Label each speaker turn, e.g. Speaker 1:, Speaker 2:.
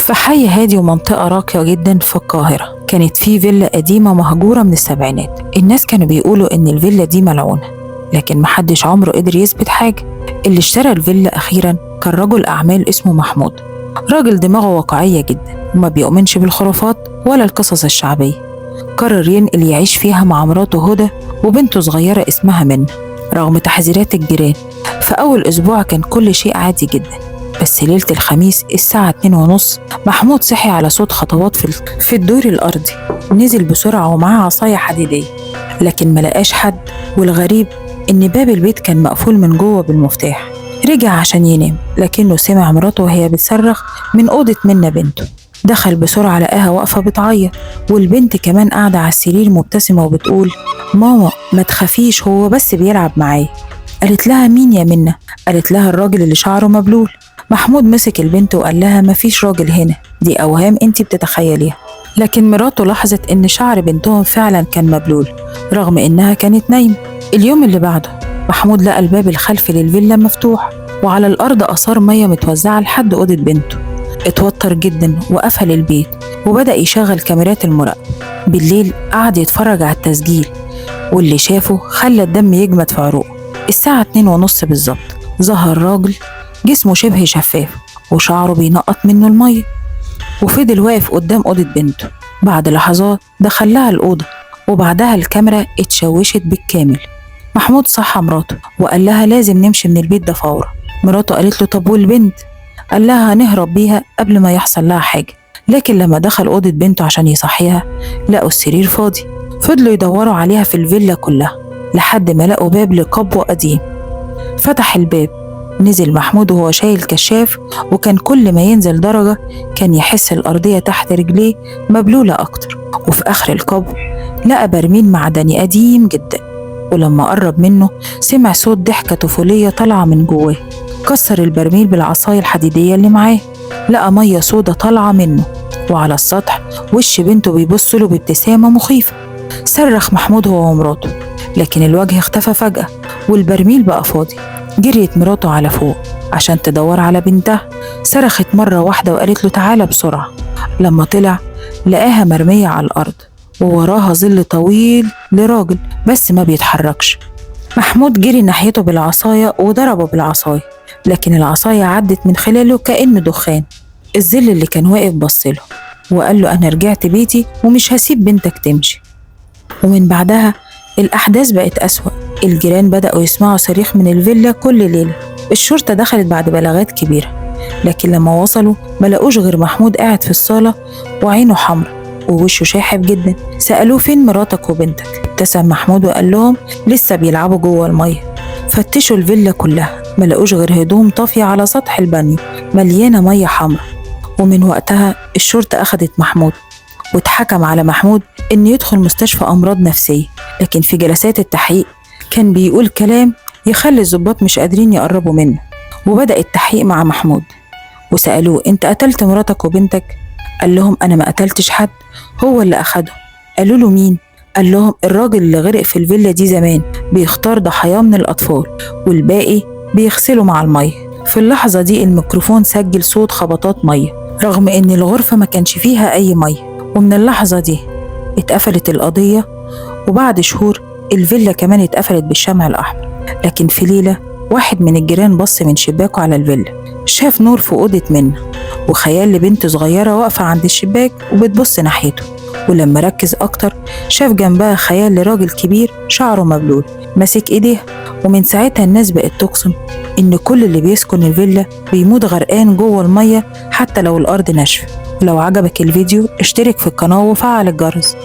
Speaker 1: في حي هادي ومنطقة راقية جدا في القاهرة كانت في فيلا قديمة مهجورة من السبعينات. الناس كانوا بيقولوا إن الفيلا دي ملعونة، لكن محدش عمره قدر يثبت حاجة. اللي اشترى الفيلا أخيرا كان رجل أعمال اسمه محمود، راجل دماغه واقعية جدا وما بيؤمنش بالخرافات ولا القصص الشعبية. قرر ينقل يعيش فيها مع مراته هدى وبنته صغيرة اسمها منى، رغم تحذيرات الجيران. في أول أسبوع كان كل شيء عادي جدا، بس ليلة الخميس الساعة 2:30 محمود صحي على صوت خطوات في الدور الأرضي. نزل بسرعة ومعاه عصاية حديدية، لكن ملقاش حد. والغريب إن باب البيت كان مقفول من جوه بالمفتاح. رجع عشان ينام، لكنه سمع مراته وهي بتصرخ من أوضة منى بنته. دخل بسرعة لقاها واقفة بتعيط، والبنت كمان قاعدة على السرير مبتسمة وبتقول: ماما ما تخافيش، هو بس بيلعب معايا. قالت لها: مين يا منى؟ قالت لها: الراجل اللي شعره مبلول. محمود مسك البنت وقال لها: مفيش راجل هنا، دي أوهام انتي بتتخيليها. لكن مراته لاحظت إن شعر بنتهم فعلا كان مبلول رغم إنها كانت نايمة. اليوم اللي بعده محمود لقى الباب الخلفي للفيلا مفتوح، وعلى الأرض آثار مية متوزعة لحد أوضة بنته. اتوتر جدا وقفل البيت وبدأ يشغل كاميرات المراقبة. بالليل قعد يتفرج على التسجيل، واللي شافه خلى الدم يجمد في عروقه. الساعة 2:30 بالظبط ظهر راجل جسمه شبه شفاف وشعره بينقط منه المية، وفضل واقف قدام أوضة بنته. بعد لحظات دخل لها الأوضة، وبعدها الكاميرا اتشوشت بالكامل. محمود صحى مراته وقال لها: لازم نمشي من البيت ده فورا. مراته قالت له: طب والبنت؟ قال لها: هنهرب بيها قبل ما يحصل لها حاجة. لكن لما دخل أوضة بنته عشان يصحيها لقوا السرير فاضي. فضلوا يدوروا عليها في الفيلا كلها لحد ما لقوا باب لقبو قديم. فتح الباب، نزل محمود وهو شايل كشاف، وكان كل ما ينزل درجة كان يحس الأرضية تحت رجليه مبلولة أكتر. وفي آخر القبو لقى برميل معدني قديم جدا، ولما قرب منه سمع صوت ضحكة طفولية طالعة من جواه. كسر البرميل بالعصاية الحديدية اللي معاه، لقى مية سودة طالعة منه، وعلى السطح وش بنته بيبص له بابتسامة مخيفة. صرخ محمود هو ومراته، لكن الوجه اختفى فجأة والبرميل بقى فاضي. جريت مراته على فوق عشان تدور على بنتها. صرخت مرة واحدة وقالت له: تعالى بسرعة. لما طلع لقاها مرمية على الأرض ووراها ظل طويل لراجل بس ما بيتحركش. محمود جري ناحيته بالعصاية وضربه بالعصاية، لكن العصاية عدت من خلاله كأنه دخان. الظل اللي كان واقف بصله وقال له: أنا رجعت بيتي ومش هسيب بنتك تمشي. ومن بعدها الأحداث بقت أسوأ. الجيران بدأوا يسمعوا صريخ من الفيلا كل ليلة. الشرطة دخلت بعد بلاغات كبيرة، لكن لما وصلوا ما لقوش غير محمود قاعد في الصالة وعينه حمرا ووشه شاحب جدا. سألوه: فين مراتك وبنتك؟ ابتسم محمود وقال لهم: لسه بيلعبوا جوه المية. فتشوا الفيلا كلها ما لقوش غير هدوم طافية على سطح البانيو مليانة مية حمرا. ومن وقتها الشرطة أخدت محمود، واتحكم على محمود إنه يدخل مستشفى أمراض نفسية. لكن في جلسات التحقيق كان بيقول كلام يخلي الضباط مش قادرين يقربوا منه. وبدأ التحقيق مع محمود وسألوه: أنت قتلت مراتك وبنتك؟ قال لهم: أنا ما قتلتش حد، هو اللي أخده. قالوا له: مين؟ قال لهم: الراجل اللي غرق في الفيلا دي زمان، بيختار ضحاياه من الأطفال والباقي بيغسله مع المية. في اللحظة دي الميكروفون سجل صوت خبطات مية رغم إن الغرفة ما كانش فيها أي مية. ومن اللحظة دي اتقفلت القضية، وبعد شهور الفيلا كمان اتقفلت بالشمع الأحمر. لكن في ليلة واحد من الجيران بص من شباكه على الفيلا، شاف نور في أوضة منى وخيال لبنت صغيرة واقفة عند الشباك وبتبص ناحيته. ولما ركز أكتر شاف جنبها خيال لراجل كبير شعره مبلول ماسك إيديها. ومن ساعتها الناس بقت تقسم إن كل اللي بيسكن الفيلا بيموت غرقان جوه المية حتى لو الأرض ناشفة. لو عجبك الفيديو اشترك في القناة وفعل الجرس.